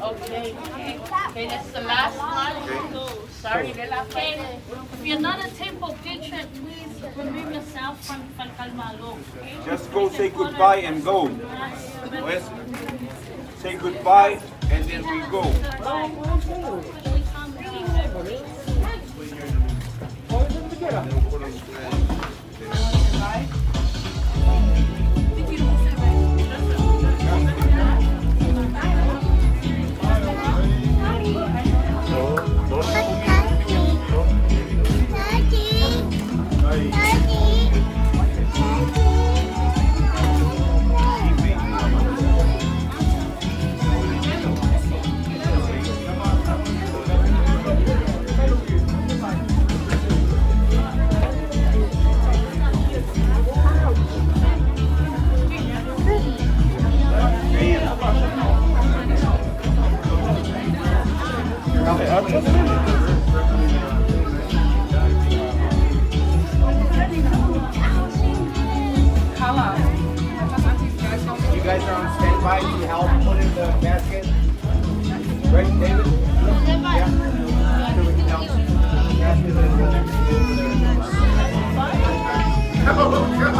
Okay. Okay, that's the last one. Sorry, Okay, if you're not a temple patron, please remove yourself from Falekalemalo. Okay? Just go say goodbye and go. Let's say goodbye and then we go. Daddy. Daddy. You guys are on standby to help put in the casket. Right, David? Yeah. So we can help put the casket and then over there.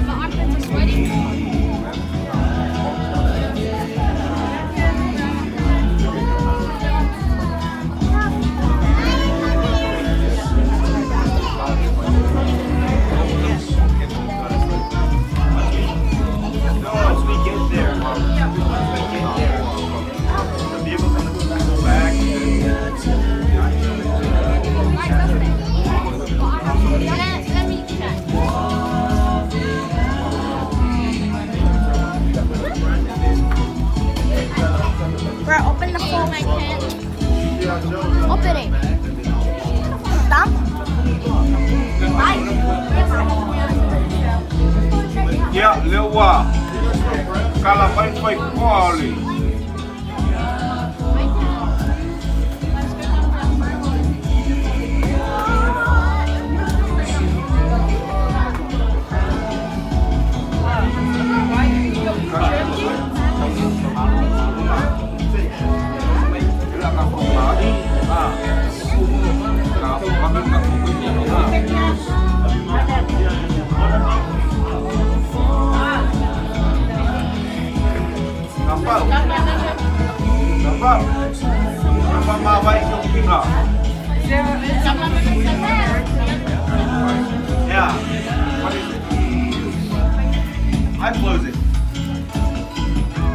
My armpits are sweating. Once we get there, the vehicle's gonna go back. Let me check. Bro, open the phone. I can't. Open it. Stop. Bye. Yeah, little while. Kala mai fai quali. Nampak? Nampak? Nampak mawai shopping lah. Yeah. What is it? I close it.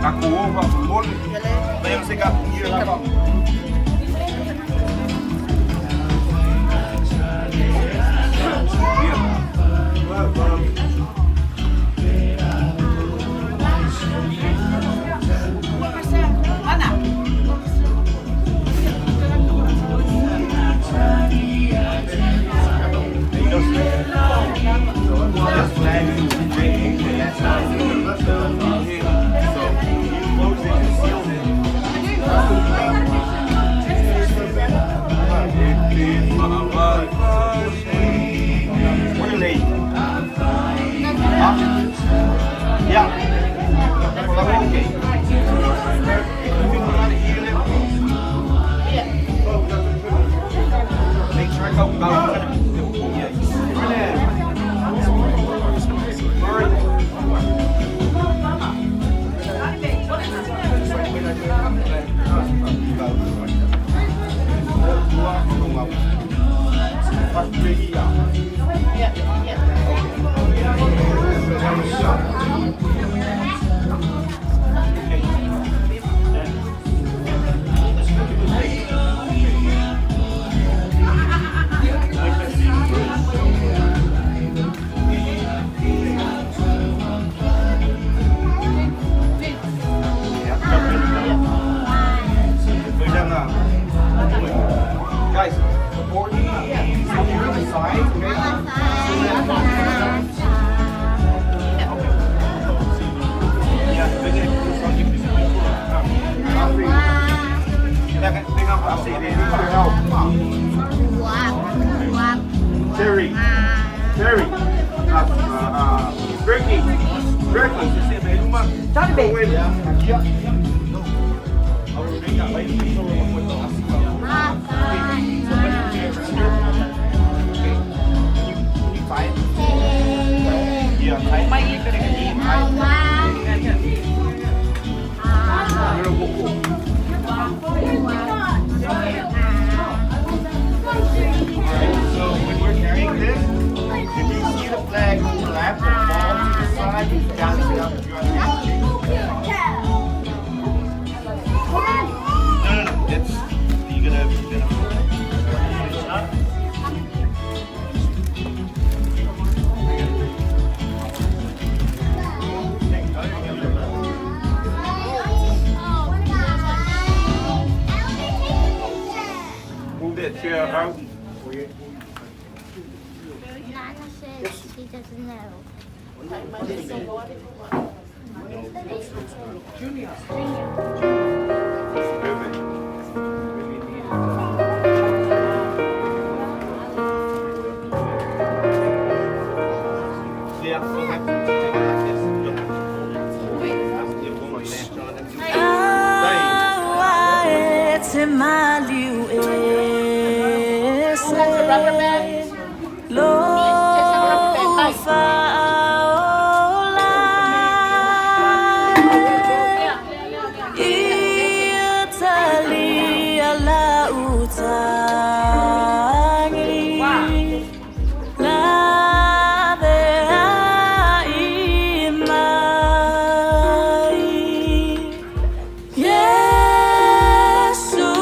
Aku over mole. Bayang sikap here. We're late. Huh? Yeah. Okay. Make sure I go. Ricky, Ricky, go in. Yeah, So when we're carrying this, if you see the flag overlap or fall to the side, you balance it up if you're No. It's you're gonna it's not. Move that chair out. Nana says she doesn't know. Perfect. Yeah, okay. Take it like this. Who has a rubber band? Please, just a rubber band. Light. Yesu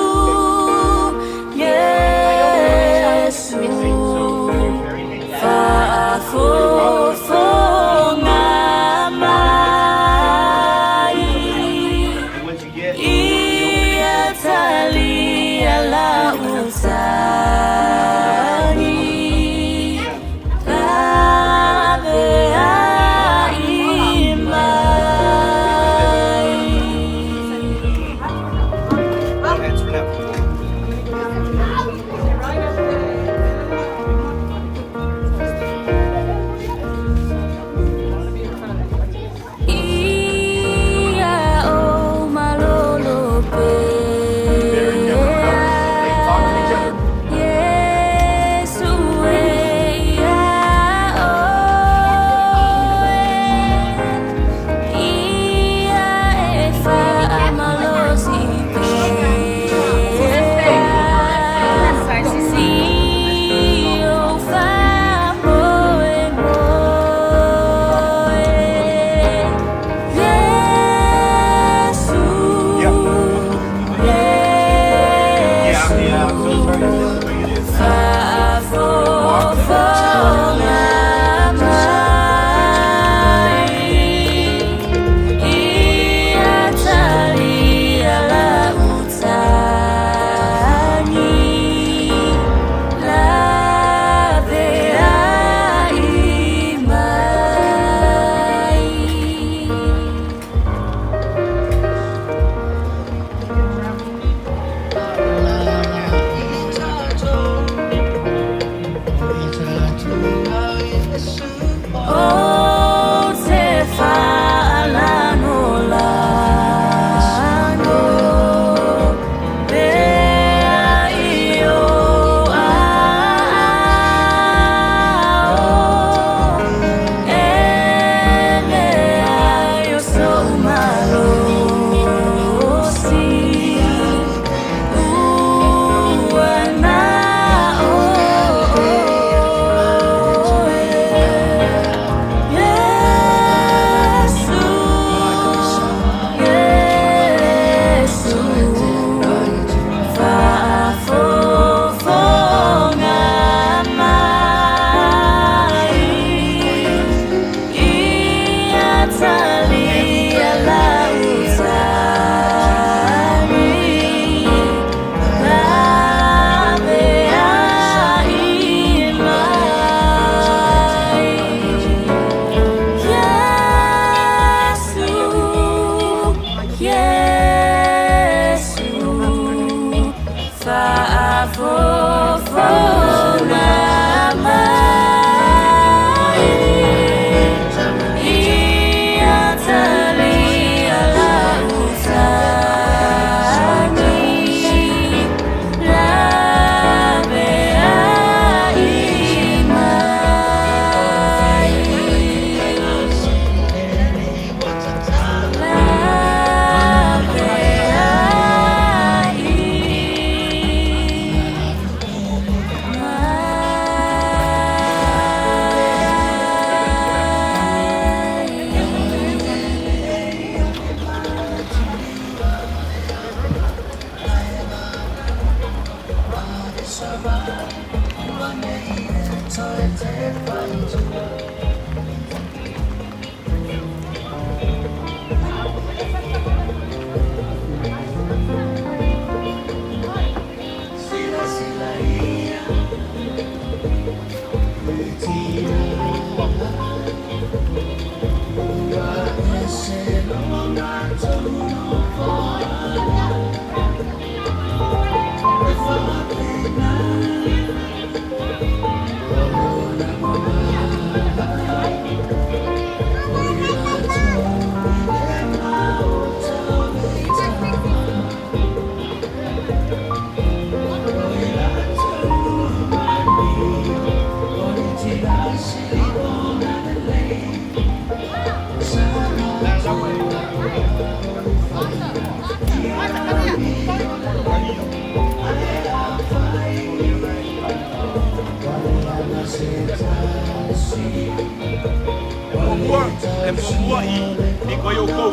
muamua e muamua i i ko outou.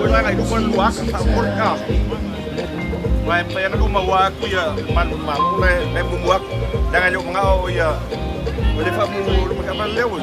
O la ngai luma lua aka sa o ka. Vai pa na luma wa ku ia man ma le le muamua. Da ngai luma o ia o le fa mu luma ka ma le o.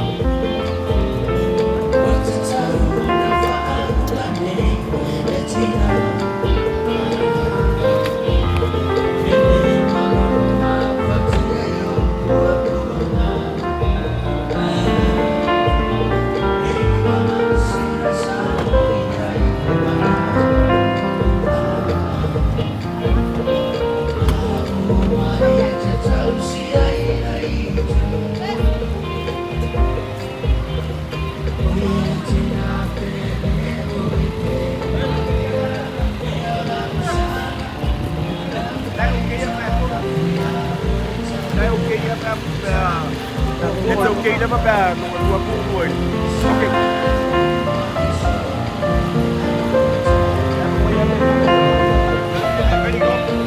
It's okay na ba no lua ku Okay. Ready, go.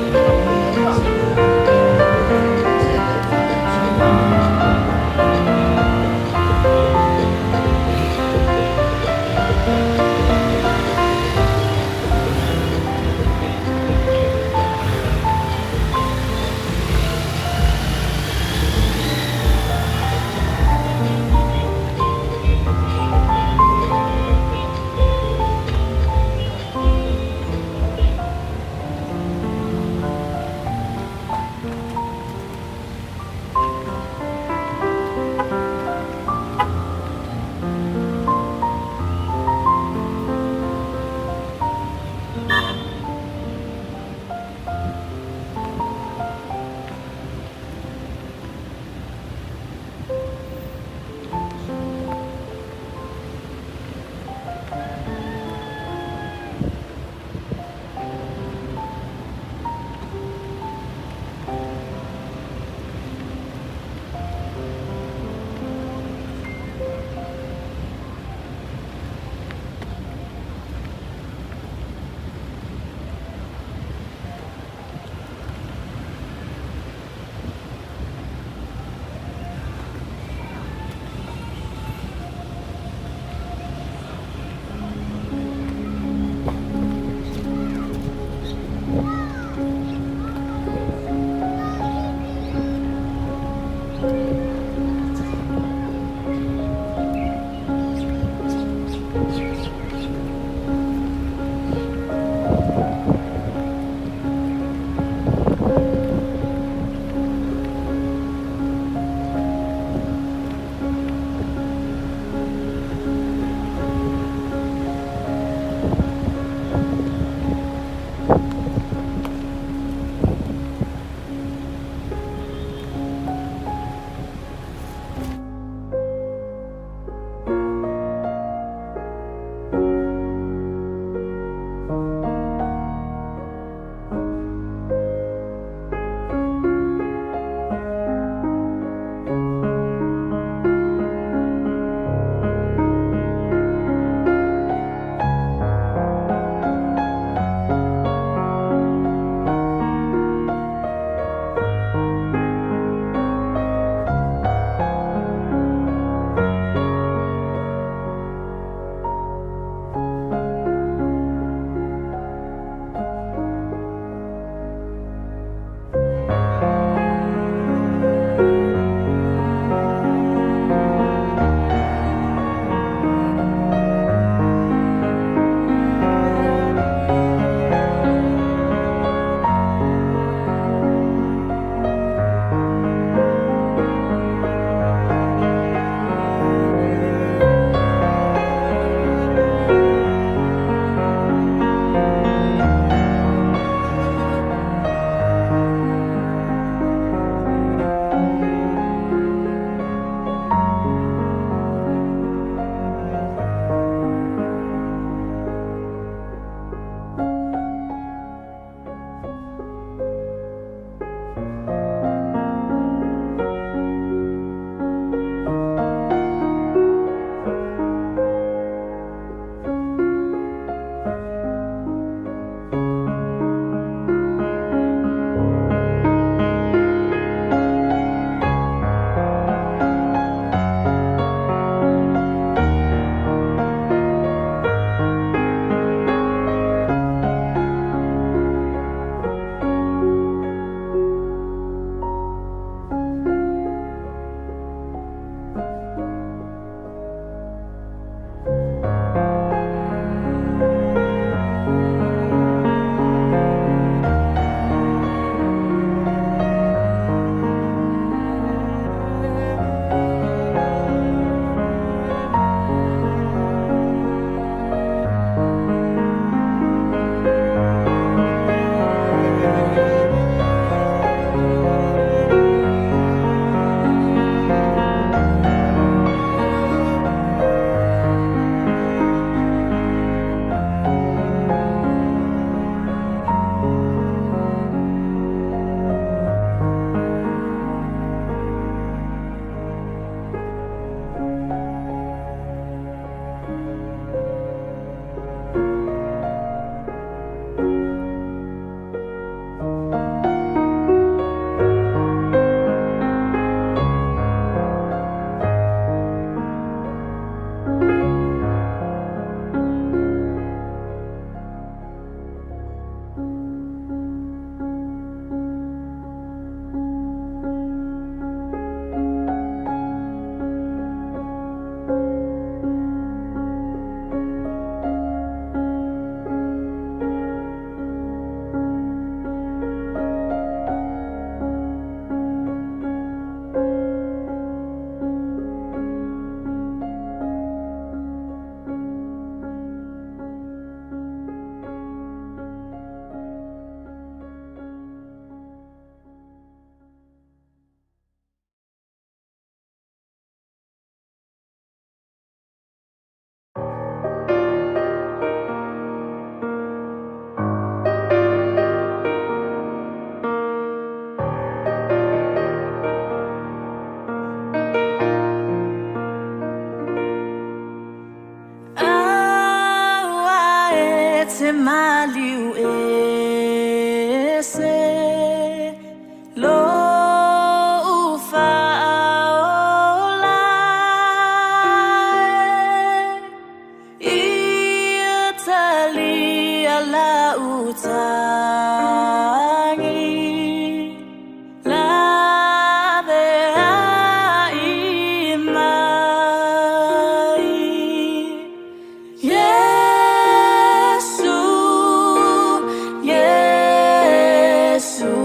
te maliu ese lou faaola e Ia talia lau tagi Laveai mai Iesu, Iesu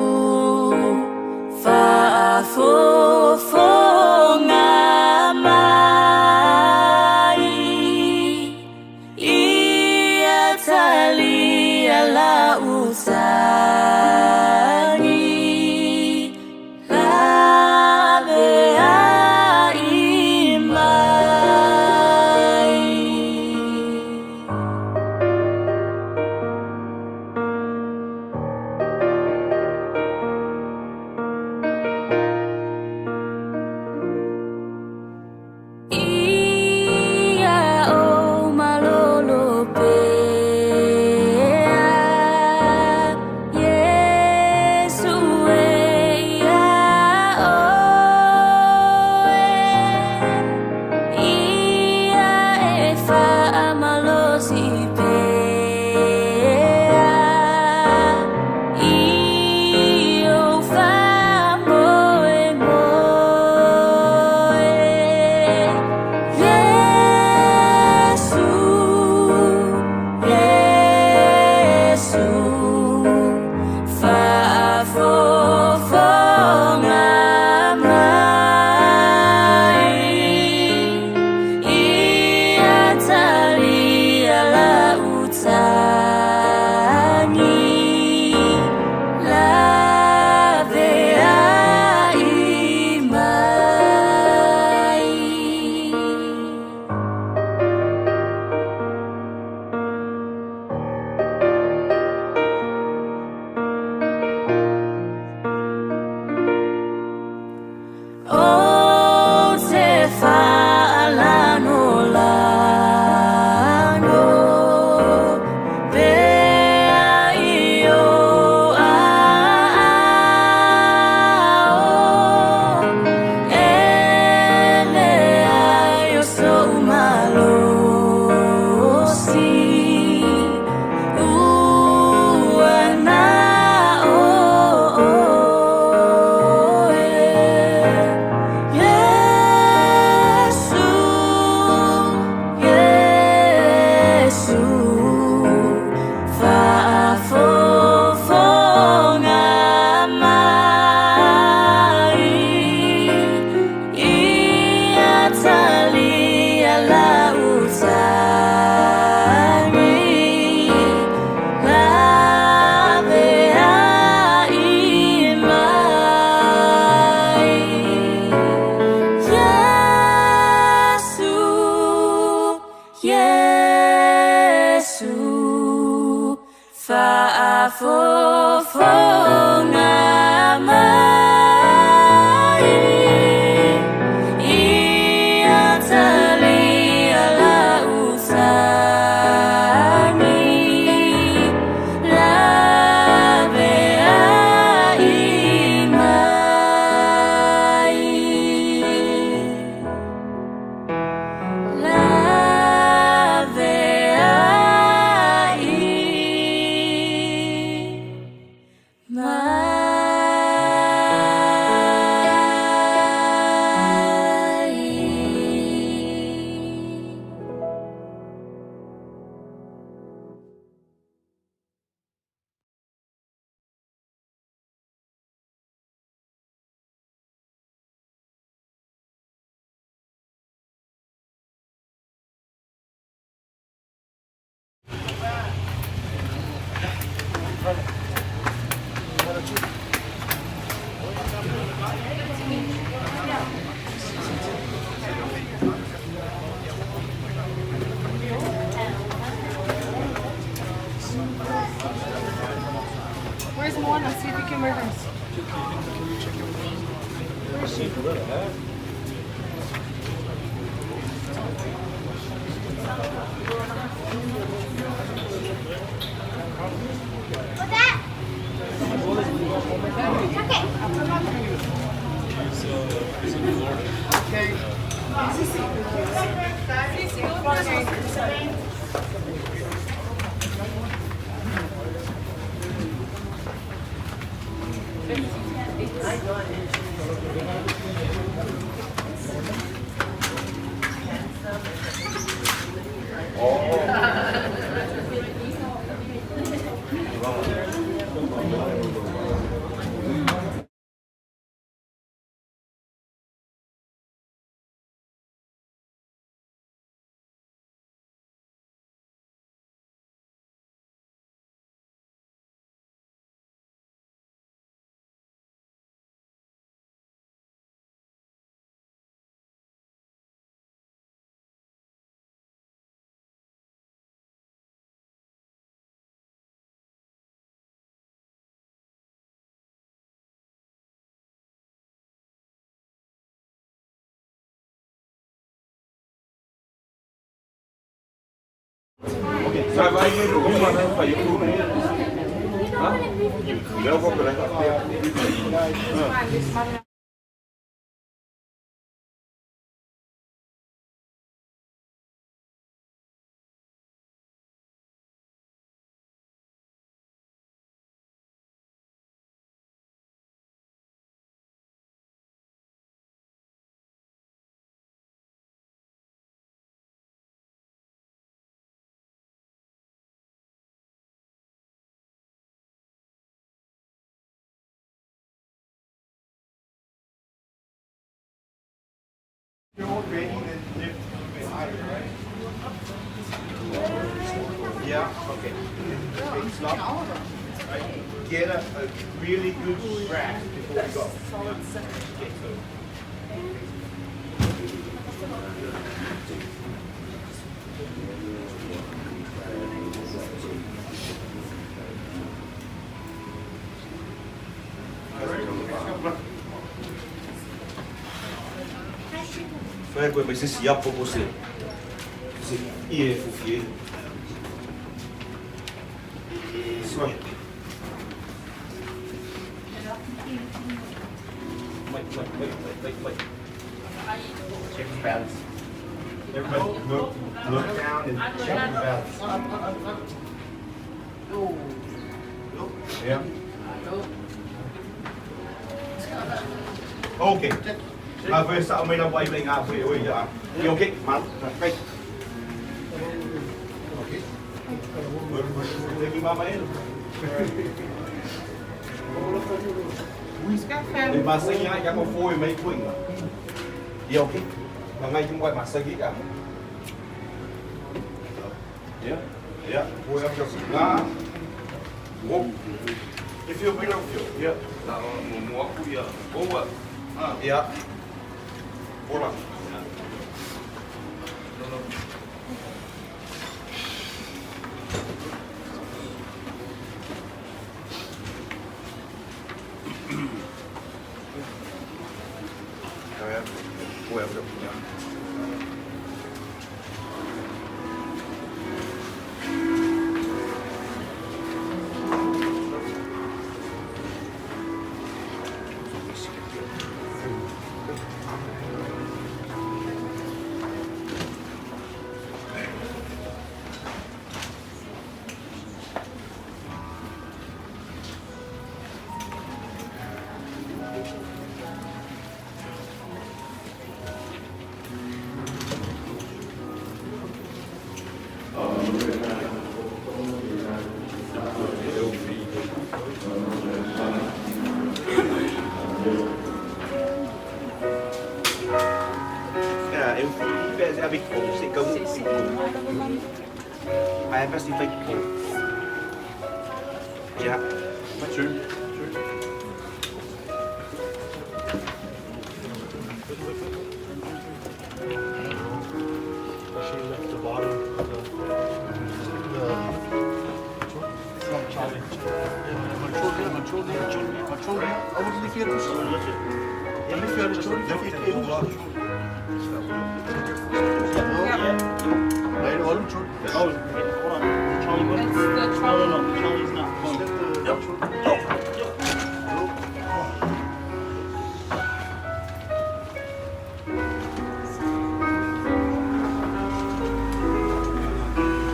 Faafofoga mai Ia talia lau tagi Laveai mai. Ia ou malolo pea Iesu e ia oe Ia e faamalosi pea I ou faamoemoe Iesu, Iesu Faafofoga mai Ia talia lau tagi Laveai mai. Ou te faalanolano Pea i ou aao E leai o sou malosi Ua na o oe Iesu, Iesu Faafofoga mai Ia talia lau tagi Laveai mai Iesu, Iesu Faafofoga mai Ia talia lau tagi Laveai mai Laveai mai. Where's Moana? See if you can wear hers. Where is she? You're already then lift a little bit higher, right? Yeah, okay. Okay, stop. Right. Get a really good grasp before we go. Okay, so. Fai koe mai se siapo po se se ie fufie. Sorry. Wait, wait, wait, wait, wait, wait. Check the balance. Everybody look, look down and check the balance. Yeah. Okay. Ah, foi sa mai na wai mai ngā foi oi ya. You okay? Man. Right. Okay. Thank you, mama. E masa ia ya ko foi mai kuinga. You okay? Mà ngay chúng quay mặt xe cả. Yeah. Yeah. Foi up just na. Whoa. If you bring up you. Yeah. La mo mo aku ia. Boa. Ah. Yeah. Hola. No no. Yeah. Foi up. Yeah. Ja, eu fui avec c'est comme I have a Ja. Mathieu. She left the bottom of the it's not Charlie. It's the trolley.